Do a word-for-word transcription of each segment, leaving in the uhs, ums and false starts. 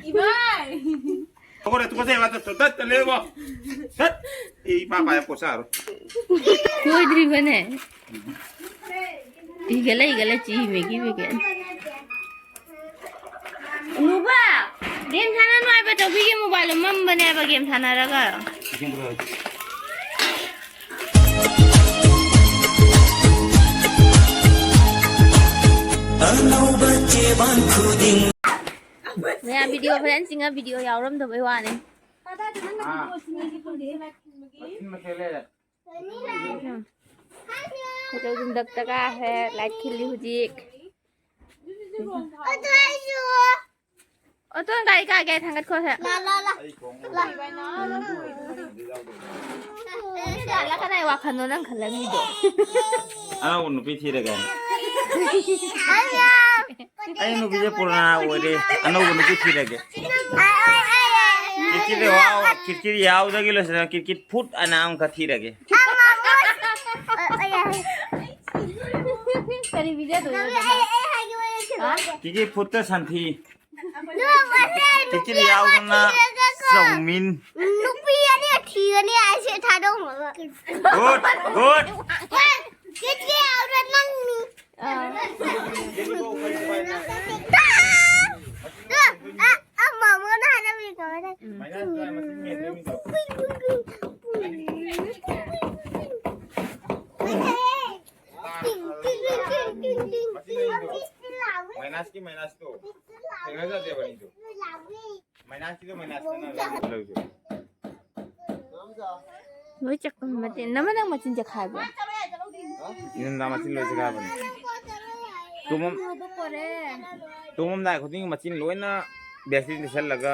ꯏꯃꯥꯏ! ꯇꯨꯀꯠꯆꯩ, ꯇꯨꯀꯠꯆꯩ, ꯃꯥ ꯆꯠ-, ꯆꯠ-, ꯆꯠꯂꯦꯕꯣ꯫ ꯆꯠ! ꯑꯩ ꯏꯄꯥ ꯄꯥꯏꯔ ꯄꯣꯠ ꯆꯥꯔꯣꯏ꯫ ꯂꯣꯏꯗ꯭ꯔꯤꯕꯅꯦ꯫ ꯏꯒ ꯂꯩ, ꯏꯒ ꯂꯩ, ꯆꯤ ꯏꯃꯦꯒꯤ ꯏꯃꯦꯒꯤ꯫ ꯅꯨꯕ, game ꯁꯥꯟꯅꯅꯨ ꯍꯥꯏꯕ ꯆꯧꯕꯤꯒꯤ mobile ꯃꯝꯕꯅꯦꯕ game ꯁꯥꯟꯅꯔꯒ꯫ ꯑꯅꯧꯕ ꯆꯦꯕꯥꯡ ꯈꯨꯗꯤꯡ꯫ ꯃꯌꯥꯝ video ꯐꯖꯅ ꯆꯤꯡꯉ video ꯌꯥꯎꯔꯝꯗꯕꯩ ꯋꯥꯅꯤ꯫ ꯃꯊꯦꯜ ꯂꯩꯔꯦ꯫ ꯎꯝ꯫ ꯈꯣꯏꯗꯧ ꯗꯨꯝ ꯗꯛ ꯗꯛ ꯀꯥꯈ꯭ꯔꯦ, light ꯈꯤꯜꯂꯤ ꯍꯧꯖꯤꯛ꯫ ꯑꯗꯨ ꯑꯩꯁꯨ꯫ ꯑꯣꯇꯣꯅ ꯒꯥꯔꯤ ꯀꯥꯒꯦ ꯊꯥꯡꯒꯠꯈꯣꯁꯦ꯫ ꯂꯥ, ꯂꯥ, ꯂꯥ꯫ ꯂꯥ, ꯀꯅꯥꯏ ꯋꯥꯈꯜꯅꯣ ꯅꯪ ꯈꯜꯂꯝꯃꯤꯗꯣ? ꯑꯅꯧꯕ ꯅꯨꯄꯤ ꯊꯤꯔꯒꯦ꯫ ꯑꯩ ꯅꯨꯄꯤꯁꯦ ꯄꯨꯔꯥ ꯑꯣꯏꯔꯦ꯫ ꯑꯅꯧꯕ ꯅꯨꯄꯤ ꯊꯤꯔꯒꯦ꯫ ꯀꯤꯠꯀꯤꯠ ꯌꯥꯎ-, ꯀꯤꯠꯀꯤꯠ ꯌꯥꯎꯗꯒꯤ ꯂꯣꯏꯁꯤꯟꯅ ꯀꯤꯠꯀꯤꯠ ꯐꯨꯠ ꯑꯅ ꯑꯃꯈꯛ ꯊꯤꯔꯒꯦ꯫ ꯀꯔꯤ ꯄꯤꯖꯗꯣꯏꯅꯣ ꯑꯗꯨꯅ? ꯀꯤꯠꯀꯤꯠ ꯐꯨꯠꯇ ꯁꯟꯊꯤ꯫ ꯀꯤꯠꯀꯤꯠ ꯌꯥꯎꯗꯅ ꯆꯧꯃꯤꯟ꯫ ꯅꯨꯄꯤ ꯑꯅꯤ ꯊꯤꯒꯅꯤ ꯍꯥꯏꯁꯦ ꯊꯥꯗꯣꯛꯅꯕ꯫ Good, good꯫ ꯀꯤꯠꯀꯤꯠ ꯌꯥꯎꯗ ꯅꯪꯅꯤ꯫ ꯑꯥ꯫ ꯑ, ꯑ, ꯑ, ꯃꯃꯣꯅ ꯍꯥꯏꯔꯝꯃꯤ ꯀꯃꯥꯏꯅ? ꯎꯝ꯫ ꯃꯥꯏꯅꯁꯀꯤ ꯃꯥꯏꯅꯁꯇꯣ ꯊꯦꯡꯅꯖꯗꯦꯕ ꯑꯅꯤꯗꯣ꯫ ꯃꯥꯏꯅꯁꯀꯤꯗꯣ ꯃꯥꯏꯅꯁ ꯀꯟꯅ ꯂꯧꯗꯣꯏ꯫ ꯂꯣꯏ ꯆꯠꯄ ꯃꯇꯤꯟ꯫ ꯅꯃ ꯅꯪ ꯃꯆꯤꯟ ꯆꯠꯈꯥꯏꯕ꯭ꯔꯣ? ꯏꯅꯝꯗ ꯃꯆꯤꯟ ꯂꯣꯏ ꯆꯠꯈꯥꯏꯕꯅꯤ꯫ ꯇꯨꯝꯃꯝ-, ꯇꯨꯝꯃꯝꯗꯥꯏ ꯈꯨꯗꯤꯡꯒꯤ ꯃꯆꯤꯟ ꯂꯣꯏꯅ ꯕꯦꯁꯂꯤꯟ ꯇꯩꯁꯜꯂꯒ,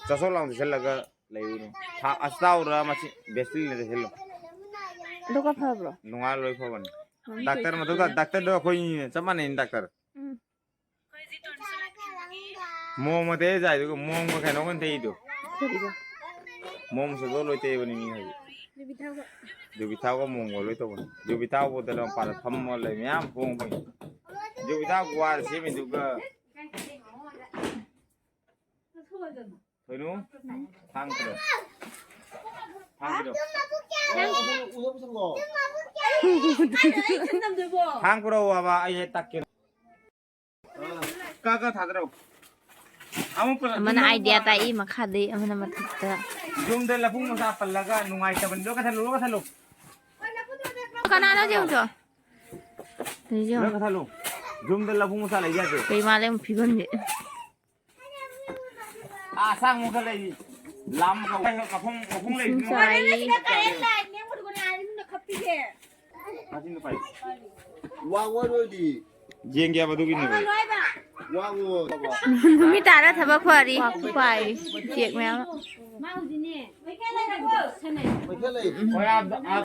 ꯆꯣꯠ ꯆꯣꯠ ꯂꯥꯎꯅ ꯇꯩꯁꯜꯂꯒ ꯂꯩꯌꯨꯅꯦ꯫ ꯊꯥ ꯑꯁ ꯇꯥꯎꯔ ꯃꯆꯤꯟ ꯕꯦꯁꯂꯤꯟ ꯇꯩꯁꯜꯂꯨ꯫ ꯑꯗꯨꯒ ꯐꯕ꯭ꯔꯣ? ꯅꯨꯡꯉꯥꯏꯔ ꯂꯣꯏ ꯐꯕꯅꯤ꯫ ꯃꯃꯤꯠ ꯗꯥꯛꯇꯔ ꯃꯊꯧ ꯇꯥ-, ꯗꯥꯛꯇꯔꯗꯣ ꯑꯩꯈꯣꯏꯅꯤꯅꯦ, ꯆꯞ ꯃꯥꯟꯅꯩꯅꯦ ꯗꯥꯛꯇꯔ꯫ ꯎꯝ꯫ ꯃꯣꯡ ꯃꯇꯦꯛ ꯆꯥꯏꯗꯨꯒ ꯃꯣꯡꯒ ꯀꯩꯅꯣꯒ ꯇꯩꯗꯣ꯫ ꯀꯔꯤꯒ? ꯃꯣꯡ ꯁꯨꯗꯣ ꯂꯣꯏ ꯇꯩꯕꯅꯤ ꯃꯤ ꯍꯧꯖꯤꯛ꯫ ꯌꯨꯕꯤ ꯊꯥꯎꯒ ꯃꯣꯡꯒ ꯂꯣꯏ ꯇꯧꯕꯅꯤ꯫ ꯌꯨꯕꯤ ꯊꯥꯎꯕꯨꯗ ꯂꯝꯄꯥꯛꯗ ꯐꯝꯃꯒ ꯂꯩ ꯃꯌꯥꯝ ꯍꯣꯡꯕꯒꯤ꯫ ꯌꯨꯕꯤ ꯊꯥꯎ ꯒ꯭ꯋꯥꯔ ꯁꯦꯝꯃꯤꯗꯨꯒ꯫ ꯀꯩꯅꯣ? ꯊꯥꯡ ꯄꯨꯔꯛꯑꯣ꯫ ꯊꯥꯡ ꯄꯨꯔꯛꯑꯣ꯫ ꯊꯥꯡ ꯄꯨꯔꯛꯑꯣ ꯍꯥꯏꯕ, ꯑꯩ ꯍꯦꯛ ꯇꯛꯀꯦ꯫ ꯀꯥ, ꯀꯥ ꯊꯥꯗꯔꯛꯑꯣ꯫ ꯑꯃꯨꯛ ꯄꯨꯔꯛꯑꯣ꯫ ꯑꯃꯅ ꯑꯥꯏꯗꯤꯌꯥ ꯇꯥꯛꯏ ꯃꯈꯥꯗꯩ, ꯑꯃꯅ ꯃꯊꯛꯇ꯫ ꯌꯨꯝꯗ ꯂꯐꯨ ꯃꯆꯥ ꯄꯜꯂꯒ ꯅꯨꯡꯉꯥꯏꯇꯕꯅꯤ꯫ ꯂꯣꯏ ꯀꯠꯊꯠꯂꯨ, ꯂꯣꯏ ꯀꯠꯊꯠꯂꯨ꯫ ꯀꯅꯥꯅꯣ ꯁꯤ ꯑꯃꯨꯛꯁꯨ? ꯂꯣꯏ ꯀꯠꯊꯠꯂꯨ꯫ ꯌꯨꯝꯗ ꯂꯐꯨ ꯃꯆꯥ ꯂꯩ ꯌꯥꯗꯦ꯫ ꯀꯩ ꯃꯥꯜꯂꯦ ꯑꯃꯨꯛ ꯐꯤꯕꯝꯁꯦ꯫ ꯑꯥ, ꯑꯁꯥꯡꯕ ꯈꯔ ꯂꯩꯔꯤ꯫ ꯂꯥꯝꯕ ꯀꯧ-, ꯃꯈꯣꯡ, ꯃꯈꯣꯡ ꯂꯩꯔꯤ꯫ ꯏꯁꯤꯡ ꯆꯥꯏ꯫ ꯃꯆꯤꯟꯗꯣ ꯄꯥꯏ꯫ ꯋꯥ ꯋꯥꯔꯣꯏꯗꯤ꯫ ꯌꯦꯡꯒꯦ ꯍꯥꯏꯕ ꯑꯗꯨꯒꯤꯅꯦꯕ꯫ ꯋꯥ ꯋꯥ꯫ ꯅꯨꯃꯤꯠ ꯇꯥꯔ ꯊꯕꯛ ꯐꯔꯤ꯫ ꯄꯥꯏ꯫ ꯎꯆꯦꯛ ꯃꯌꯥꯝ꯫ ꯃꯩꯈꯦꯠ ꯂꯩ꯫ ꯍꯣꯏ, ꯑꯥ, ꯑꯥ꯫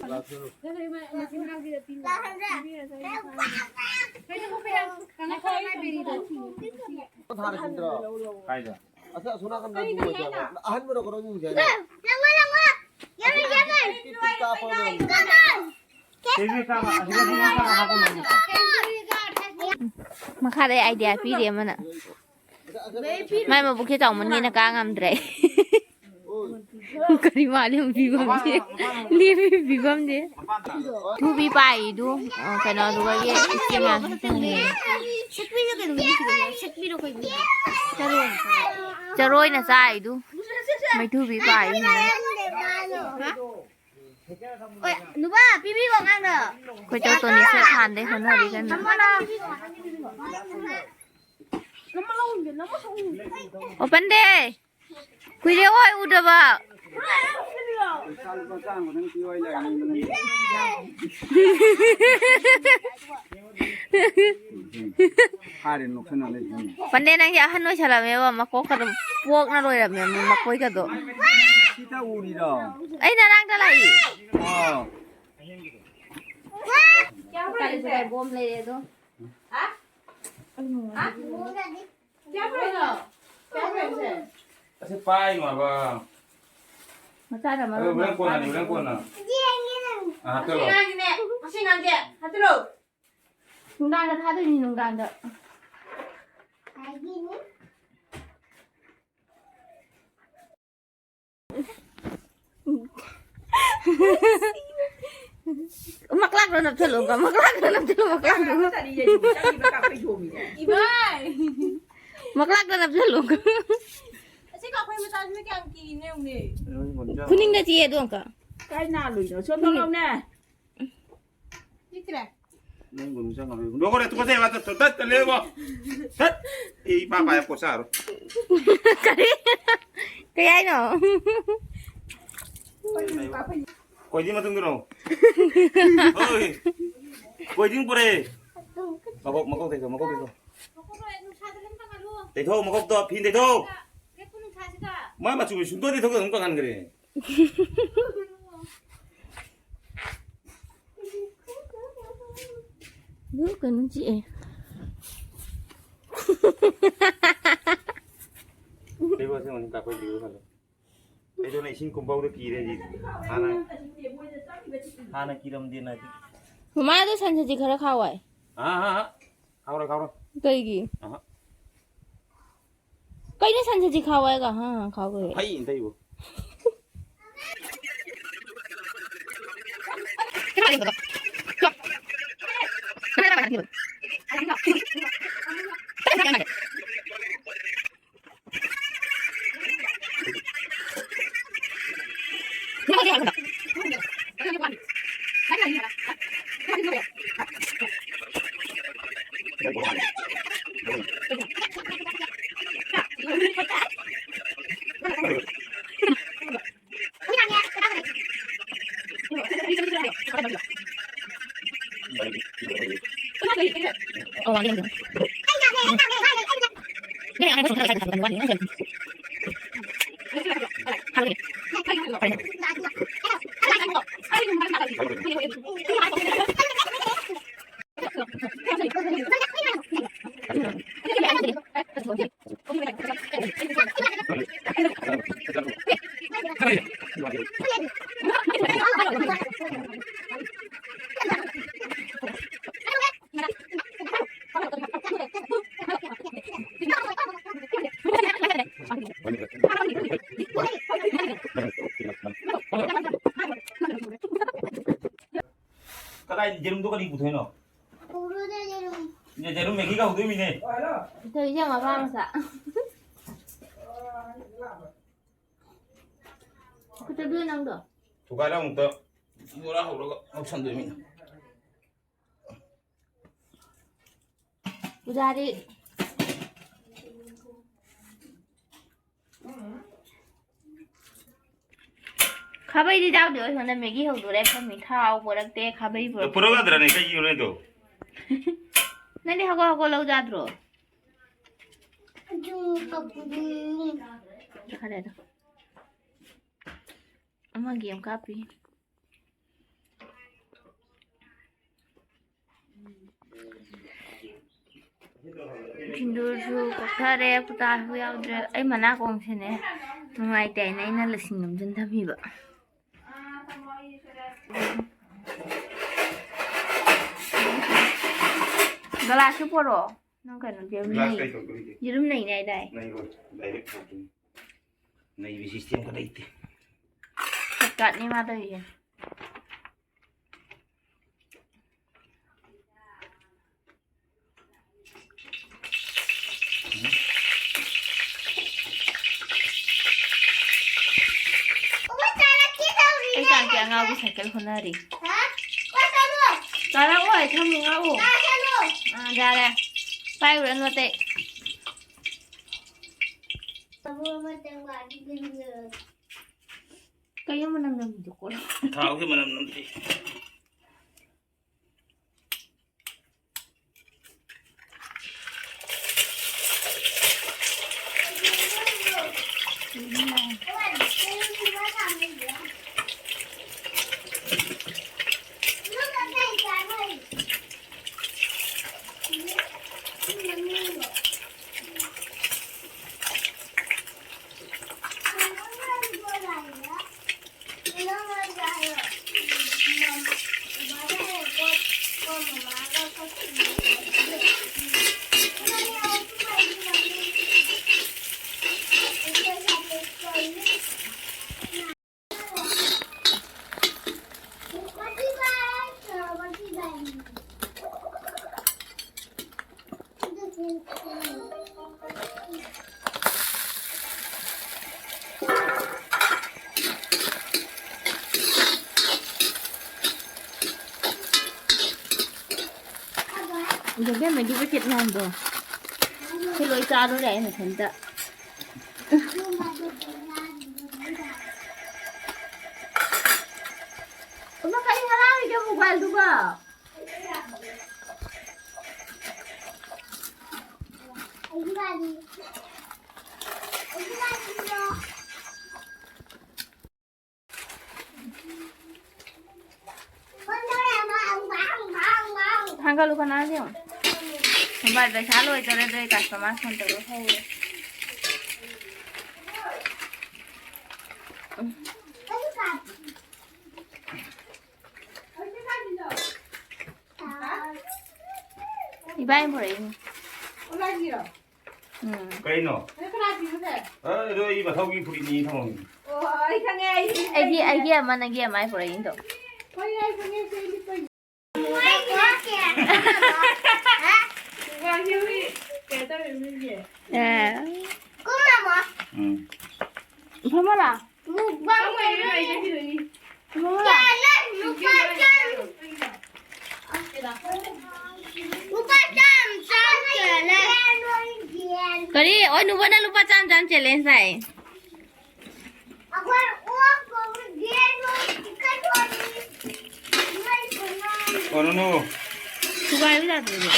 ꯀꯥꯏꯗ? ꯑꯁ, ꯑꯁꯣꯝ ꯅꯥꯀꯟꯗ ꯑꯃꯨꯛ ꯌꯦꯡꯁꯦ ꯍꯥꯏꯕ꯫ ꯑꯍꯟꯕꯗꯣ ꯀꯔꯝ ꯌꯦꯡꯁꯦ ꯍꯥꯏꯅꯣ? ꯇꯤꯛ ꯇꯤꯛ ꯀꯥꯞꯄ ꯑꯃ꯫ ꯃꯈꯥꯗꯩ ꯑꯥꯏꯗꯤꯌꯥ ꯄꯤꯔꯤ ꯑꯃꯅ꯫ ꯃꯥꯏ ꯃꯕꯨꯛꯁꯦ ꯆꯥꯎꯃꯟꯒꯤꯅ ꯀꯥ ꯉꯝꯗ꯭ꯔꯦ꯫ ꯀꯔꯤ ꯃꯥꯜꯂꯤ ꯐꯤꯕꯝꯁꯦ? ꯂꯦꯝꯃꯤ ꯐꯤꯕꯝꯁꯦ꯫ ꯊꯨꯕꯤ ꯄꯥꯏꯗꯨ, ꯑ, ꯀꯩꯅꯣꯗꯨꯒ ꯌꯦ-, ꯏꯁꯤꯡ ꯌꯥꯝ ꯊꯛꯆꯟꯈ꯭ꯔꯦ꯫ ꯁꯦꯛꯄꯤꯔꯣ ꯀꯩꯅꯣ? ꯁꯦꯛꯄꯤꯔꯣ ꯀꯩꯅꯣ? ꯆꯔꯣꯏꯅ ꯆꯥꯏꯗꯨ꯫ ꯃꯩꯊꯨꯕꯤ ꯄꯥꯏꯗꯨꯅ꯫ ꯍꯥ? ꯑꯣꯏ, ꯅꯨꯄꯥ, ꯄꯤꯕꯤꯌꯣ ꯑꯉꯥꯡꯗꯣ꯫ ꯑꯩꯈꯣꯏ ꯆꯧ ꯇꯣꯅꯤꯁꯦ ꯍꯥꯟꯗꯩ ꯍꯣꯠꯅꯔꯤ ꯀꯟꯅ꯫ ꯑꯣꯄꯟ ꯗꯦ꯫ ꯀꯨꯏꯔꯦ ꯍꯣꯏ ꯎꯗꯕ꯫ ꯐꯥꯔꯦ, ꯅꯣꯛꯁꯟꯅ ꯂꯩ꯫ ꯄꯟꯗꯦ, ꯅꯪꯁꯦ ꯑꯍꯟ ꯑꯣꯏꯁꯜꯂꯝꯃꯦꯕ, ꯃꯀꯣꯛꯀꯗꯣ ꯄꯣꯛꯅ ꯂꯣꯏꯔꯝꯃꯦ, ꯃꯀꯣꯏꯒꯗꯣ꯫ ꯁꯤꯗ ꯎꯔꯤꯔꯣ? ꯑꯩ ꯅꯅꯥꯛꯇ ꯂꯥꯛꯏ꯫ ꯑꯣ꯫ ꯀꯥꯂꯦꯟ ꯁꯨꯔꯥꯏ ꯕꯣꯝ ꯂꯩꯔꯦ ꯑꯗꯣ꯫ ꯑꯁꯤ ꯄꯥꯏꯅꯣ ꯍꯥꯏꯕ꯫ ꯃꯆꯥꯅ ꯑꯗꯨ ꯃꯔꯣꯟ ꯍꯣꯔꯦꯟ ꯑꯃ ꯀꯣꯟꯅꯅꯤ, ꯍꯣꯔꯦꯟ ꯀꯣꯟꯅ꯫ ꯑꯥ, ꯍꯥꯞꯆꯜꯂꯣ꯫ ꯑꯁꯤ ꯑꯉꯥꯡꯁꯤꯅꯦ, ꯑꯁꯤ ꯑꯉꯥꯡꯁꯦ ꯍꯥꯞꯆꯜꯂꯣ꯫ ꯅꯨꯡꯗꯥꯡꯗ ꯊꯥꯗꯣꯏꯅꯤ, ꯅꯨꯡꯗꯥꯡꯗ꯫ ꯃꯀ꯭ꯂꯥꯛꯇ ꯅꯞꯁꯜꯂꯣ, ꯃꯀ꯭ꯂꯥꯛꯇ ꯅꯞꯁꯜꯂꯣ, ꯃꯀ꯭ꯂꯥꯛꯇ꯫ ꯏꯃꯥꯏ! ꯃꯀ꯭ꯂꯥꯛꯇ ꯅꯞꯁꯜꯂꯣ꯫ ꯑꯁꯤ ꯀꯥꯐꯩ ꯃꯆꯥꯁꯤꯅ ꯀꯌꯥꯝ ꯀꯤꯔꯤꯅꯣ ꯌꯦꯡꯉꯨꯅꯦ꯫ ꯈꯨꯅꯤꯡꯗ ꯆꯤꯛꯑꯦ ꯑꯗꯨ ꯑꯃꯨꯛꯀ꯫ ꯀꯥꯏ ꯅꯥꯜꯂꯨꯏꯅꯣ? ꯁꯣꯝꯗ ꯂꯥꯎꯅꯦ꯫ ꯄꯤꯛꯇ꯭ꯔꯦ꯫ ꯅꯪ ꯒꯨꯂꯤ ꯆꯪꯉꯔꯣꯏ꯫ ꯂꯣꯏꯔꯦ, ꯇꯨꯀꯠꯆꯩ, ꯋꯥ ꯇꯠ-, ꯇꯠ-, ꯇꯠ-, ꯇꯠꯂꯦꯕꯣ꯫ ꯇꯠ꯫ ꯑꯩ ꯏꯄꯥ ꯄꯥꯏ ꯄꯣꯠ ꯆꯥꯔꯣꯏ꯫ ꯀꯔꯤ? ꯀꯩ ꯍꯥꯏꯅꯣ? ꯀꯣꯏꯗꯤ ꯃꯇꯨꯡꯗꯔꯣ? ꯍꯣꯏ꯫ ꯀꯣꯏꯗꯤ ꯄꯨꯔꯦ꯫ ꯃꯀꯣꯛ, ꯃꯀꯣꯛ ꯇꯩꯊꯣꯛ, ꯃꯀꯣꯛ ꯇꯩꯊꯣꯛ꯫ ꯇꯩꯊꯣꯛ, ꯃꯀꯣꯛꯇꯣ, ꯐꯤꯅ ꯇꯩꯊꯣꯛ꯫ ꯃꯥꯏ ꯃꯆꯨ ꯁꯨꯡꯇꯣꯛ ꯇꯩꯊꯣꯛꯇ ꯑꯗꯨꯝ ꯀꯪꯍꯟꯈ꯭ꯔꯦ꯫ ꯑꯗꯨ ꯀꯩꯅꯣ ꯆꯤꯛꯑꯦ꯫ ꯀꯩꯕ ꯑꯁꯦꯡꯕꯅꯤ ꯀꯥꯞꯄꯩ ꯀꯩꯕ ꯈꯜꯂꯣ꯫ ꯑꯩꯗꯣ ꯅ ꯏꯁꯤꯡ ꯀꯨꯝꯕꯧꯗ ꯀꯤꯔꯦ ꯍꯧꯖꯤꯛ꯫ ꯍꯥꯟꯅ, ꯍꯥꯟꯅ ꯀꯤꯔꯝꯗꯦꯅ ꯍꯧꯖꯤꯛ꯫ ꯃꯃꯥꯗꯣ ꯁꯟ ꯁꯖꯤ ꯈꯔ ꯈꯥꯎ ꯍꯥꯏ꯫ ꯑꯥ, ꯑꯥ, ꯑꯥ꯫ ꯈꯥꯎꯔꯣꯏ, ꯈꯥꯎꯔꯣꯏ꯫ ꯀꯩꯒꯤ? ꯑꯍꯥ꯫ ꯀꯩꯅꯣ ꯁꯟ ꯁꯖꯤ ꯈꯥꯎ ꯍꯥꯏꯒ? ꯍꯥ, ꯍꯥ, ꯈꯥꯎ ꯂꯣꯏꯔꯦ꯫ ꯐꯩ, ꯐꯩꯕꯨ꯫ ꯌꯦꯔꯨꯝꯗꯣ ꯀꯔꯤ ꯄꯨꯊꯣꯛꯏꯅꯣ? ꯍꯧꯔꯨꯗ ꯌꯦꯔꯨꯝ꯫ ꯌꯦ-, ꯌꯦꯔꯨꯝ ꯃꯦꯒꯤ ꯀꯧꯗꯣꯏꯃꯤꯅꯦ꯫ ꯏꯊꯣꯏꯁꯦ ꯃꯄꯥ ꯃꯆꯥ꯫ ꯈꯨꯠꯇ ꯅꯪꯗꯣ꯫ ꯊꯨꯒꯥꯏꯔ ꯑꯃꯨꯛꯇ ꯕꯣꯔꯥ ꯍꯧꯔꯒ ꯉꯧꯁꯟꯗꯣꯏꯃꯤꯅꯦ꯫ ꯄꯨꯖꯥꯔꯤ꯫ ꯈꯥꯕꯩꯗꯤ ꯆꯥꯎꯗꯦ, ꯑꯩ ꯁꯣꯝꯗ ꯃꯦꯒꯤ ꯍꯧꯗꯣꯔꯦ, ꯐꯝꯃꯤ꯫ ꯊꯥꯎ ꯄꯣꯔꯛꯇꯦ, ꯈꯥꯕꯩ ꯄꯨꯔꯛꯇꯦ꯫ ꯄꯨꯔꯛ ꯌꯥꯗ꯭ꯔꯅꯦ, ꯀꯩꯒꯤꯅꯣ ꯅꯣꯏꯗꯣ? ꯅꯪꯗꯤ ꯍꯧꯒꯠ ꯍꯧꯒꯠ ꯂꯧ ꯆꯥꯗ꯭ꯔꯣ? ꯑꯗꯨ ꯀꯞꯄꯨꯗꯤ꯫ ꯐꯔꯦ ꯑꯗꯣ꯫ ꯑꯃꯒꯤ ꯑꯃ ꯀꯥꯞꯄꯤ꯫ ꯁꯤꯡꯖꯨꯁꯨ ꯀꯣꯛꯊꯔꯦ, ꯄꯨꯇꯥꯁꯨ ꯌꯥꯎꯗ꯭ꯔꯦ꯫ ꯑꯩ ꯃꯅꯥ ꯀꯣꯡꯁꯦꯅꯦ ꯅꯨꯡꯉꯥꯏꯇꯦ ꯍꯥꯏꯅ ꯑꯩꯅ ꯂꯁꯤꯡ ꯅꯝꯖꯤꯟ ꯊꯝꯃꯤꯕ꯫ ꯒꯂꯥꯁꯁꯨ ꯄꯣꯔꯛꯑꯣ꯫ ꯅꯪ ꯀꯩꯅꯣ, ꯌꯦꯔꯨꯝ ꯒ꯭ꯂꯥꯁ ꯅꯩ-, ꯀꯩ ꯇꯧꯗꯣꯔꯤꯒꯦ? ꯌꯦꯔꯨꯝ ꯅꯩꯅꯦ ꯍꯥꯏꯗꯥꯏ? ꯅꯩꯔꯣꯏ, ꯗꯥꯏꯔꯦꯛ ꯍꯥꯞꯇꯣꯏꯅꯤ꯫ ꯅꯩꯕ ꯁꯤꯁꯇꯦꯝꯒ ꯂꯩꯇꯦ꯫ ꯁꯣꯔꯠꯀꯠꯅꯤ ꯃꯥ ꯇꯧꯔꯤꯁꯦ꯫ ꯑꯩ ꯆꯥꯛꯇꯤ ꯑꯉꯥꯎꯕꯤ ꯁꯥꯏꯀꯜ ꯍꯣꯠꯅꯔꯤ꯫ ꯆꯥꯔꯛꯑꯣꯏ, ꯊꯝꯃꯨ ꯉꯥꯛꯎ꯫ ꯑꯥ, ꯌꯥꯔꯦ꯫ ꯄꯥꯏꯔꯨꯔꯅꯨ ꯑꯇꯩ꯫ ꯀꯩꯅꯣ ꯃꯅꯝ ꯅꯝꯃꯤꯗꯨ ꯀꯣ? ꯊꯥꯎꯒꯤ ꯃꯅꯝ ꯅꯝꯊꯤ꯫ ꯏꯕꯦꯝꯃꯒꯤ ꯄꯦꯀꯦꯠ ꯃꯌꯥꯝꯗꯣ ꯁꯤ ꯂꯣꯏ ꯆꯥꯔꯨꯔꯦ ꯑꯩ ꯃꯊꯟꯇ꯫ ꯏꯃꯥ, ꯀꯔꯤ ꯉꯔꯥꯡꯒꯤꯗꯣ ꯃꯣꯕꯥꯏꯜꯗꯨꯕꯣ? ꯊꯥꯡꯒꯠꯂꯨ, ꯀꯅꯥ ꯌꯦꯡꯉꯣ? ꯃꯣꯕꯥꯏꯜ ꯄꯩꯁꯥ ꯂꯣꯏꯗꯣꯔꯦ, ꯑꯗꯨꯏ customer phone ꯇꯧꯔ ꯍꯧꯔꯦ꯫ ꯏꯕꯥꯏ ꯄꯨꯔꯛꯏꯅꯦ꯫ ꯎꯝ꯫ ꯀꯩꯅꯣ? ꯑ, ꯑꯗꯣ ꯑꯩ ꯃꯊꯧꯒꯤ ꯐꯨꯔꯤꯠꯅꯤ ꯊꯝꯃꯝꯃꯤ꯫ ꯑꯩꯗꯤ, ꯑꯩꯒꯤ ꯑꯃ, ꯅꯪꯒꯤ ꯑꯃ ꯍꯥꯏ ꯄꯨꯔꯛꯏꯅꯤ ꯇꯧ꯫ ꯑꯦ꯫ ꯎꯝ꯫ ꯐꯝꯃꯣ ꯂꯥꯎ꯫ ꯃꯨꯛꯕꯥꯡ ꯇꯧꯗꯣꯏꯅꯦ꯫ ꯀꯔꯤ? ꯑꯣ, ꯅꯨꯕꯅ ꯂꯨꯄꯥ ꯆꯥꯝ ꯆꯥꯝ challenge ꯍꯥꯏ꯫ ꯀꯣꯅꯅꯨ꯫ ꯊꯨꯒꯥꯏꯕ ꯌꯥꯗ꯭ꯔꯦ꯫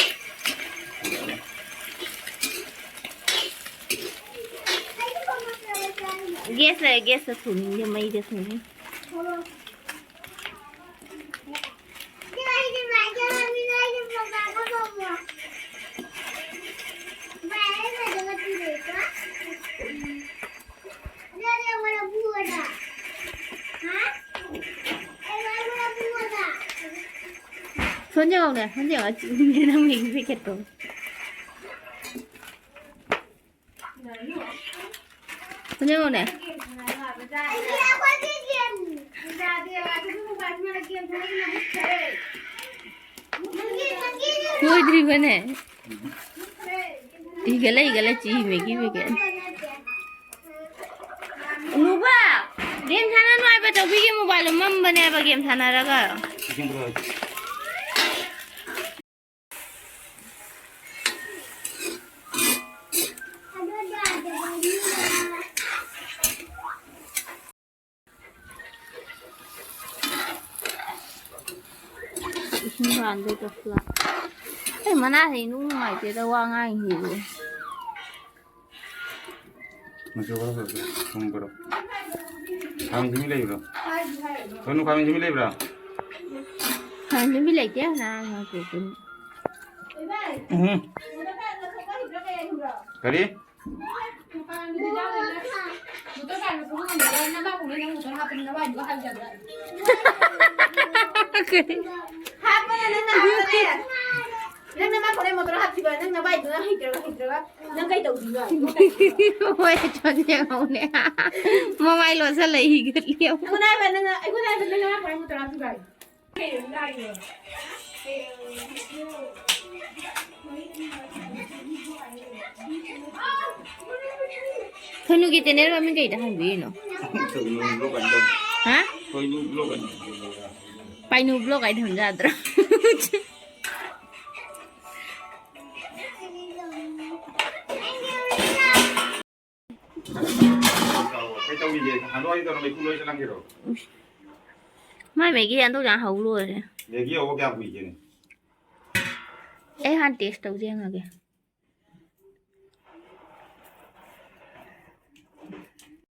Gas ꯂꯩ, gas ꯇ ꯊꯣꯡꯅꯤꯡꯗꯦ, ꯃꯩꯗ ꯊꯣꯡꯅꯤꯡ꯫ ꯁꯣꯟ ꯌꯦꯡꯉꯧꯅꯦ, ꯁꯣꯟ ꯌꯦꯡꯉꯣ, ꯆꯤꯡꯁꯦ ꯅꯪ ꯃꯤꯒꯤ ꯄꯦꯀꯦꯠꯇꯣ꯫ ꯁꯣꯟ ꯌꯦꯡꯉꯧꯅꯦ꯫ ꯂꯣꯏꯗ꯭ꯔꯤꯕꯅꯦ꯫ ꯏꯒꯠꯂ ꯏꯒꯠꯂ ꯆꯤꯛꯏ ꯃꯤꯒꯤ ꯄꯦꯀꯦꯠ꯫ ꯅꯨꯕ, game ꯁꯥꯟꯅ ꯅꯨꯡꯉꯥꯏꯕ ꯇꯧꯕꯤꯒꯦ, mobile ꯃꯝꯕꯅꯦꯕ game ꯁꯥꯟꯅꯔꯒ꯫ ꯏꯁꯤꯡ ꯄꯨꯔꯛꯑꯣ꯫ ꯃꯥꯟꯗꯦ ꯇꯁꯂꯥ꯫ ꯑꯩ ꯃꯅꯥꯁꯦ ꯏꯅꯨꯡ ꯅꯨꯡꯉꯥꯏꯇꯦꯗ, ꯋꯥ ꯉꯥꯡꯉꯤꯁꯤꯕꯨ꯫ ꯃꯆꯨ ꯈꯔ ꯐꯖꯕ ꯁꯨꯝ ꯄꯨꯔꯛꯑꯣ꯫ ꯈꯥꯃꯦꯟ ꯁꯤꯟꯕꯤ ꯂꯩꯕ꯭ꯔꯣ? ꯁꯣꯅꯨ, ꯈꯥꯃꯦꯟ ꯁꯤꯟꯕꯤ ꯂꯩꯕ꯭ꯔꯥ? ꯈꯥꯃꯦꯟ ꯁꯤꯟꯕꯤ ꯂꯩꯇꯦ, ꯅꯍꯥꯟ ꯉꯥꯛꯇ ꯄꯨꯔꯛꯄꯅꯤ꯫ ꯎꯝ꯫ ꯀꯔꯤ? ꯀꯔꯤ? ꯍꯥꯞꯄꯅ ꯅꯪꯅ ꯍꯥꯞꯄꯅꯦ꯫ ꯅꯪ ꯅꯃꯥ ꯐꯣꯟꯗꯩ ꯃꯣꯇꯣꯔ ꯍꯥꯞꯈꯤꯕ, ꯅꯪ ꯅꯕꯥꯏꯗꯨꯅ ꯍꯩꯇ꯭ꯔꯒ ꯍꯩꯇ꯭ꯔꯒ ꯅꯪ ꯀꯩ ꯇꯧꯗꯣꯏꯅꯣ? ꯍꯣꯏ, ꯆꯣꯟ ꯌꯦꯡꯍꯧꯅꯦ꯫ ꯃꯃꯥꯏ ꯂꯣꯠꯁꯜꯂ ꯍꯤꯒꯠꯂꯤ ꯑꯃꯨꯛ꯫ ꯑꯩꯉꯣꯟꯗ ꯍꯥꯏꯕ, ꯅꯪꯅ, ꯑꯩꯉꯣꯟꯗ ꯍꯥꯏꯕ, ꯅꯪ ꯅꯃꯥ ꯐꯣꯟꯗꯩ ꯃꯣꯇꯣꯔ ꯍꯥꯞꯈꯤꯕ ꯍꯥꯏ꯫ ꯁꯣꯅꯨꯒꯤ channel ꯃꯃꯤꯡ ꯀꯩꯗ ꯍꯥꯡꯕꯤꯔꯤꯅꯣ? ꯁꯣꯅꯨ vlog ꯍꯥꯏꯅ ꯇꯧꯕꯅꯦ꯫ ꯍꯥ? ꯁꯣꯅꯨ vlog ꯍꯥꯏꯅ꯫ ꯄꯥꯏꯅꯨ vlog ꯍꯥꯏꯅ ꯊꯝ ꯌꯥꯗ꯭ꯔꯣ? ꯀꯩ ꯇꯧꯔꯤꯒꯦ? ꯍꯜꯂꯣ, ꯑꯩ ꯇꯧꯔ ꯃꯩꯈꯨ ꯂꯣꯏ ꯆꯠꯂꯝꯒꯦꯔꯣ? ꯃꯥꯏ ꯃꯦꯒꯤ ꯑꯟꯗꯣꯛ ꯌꯥꯝ ꯍꯧ ꯂꯣꯏꯔꯦ꯫ ꯃꯦꯒꯤ ꯍꯧꯕ ꯀꯌꯥꯝ ꯀꯨꯏꯒꯦꯅꯦ? ꯑꯩ ꯍꯥꯟꯅ taste ꯇꯧꯖꯦ ꯌꯦꯡꯉꯒꯦ꯫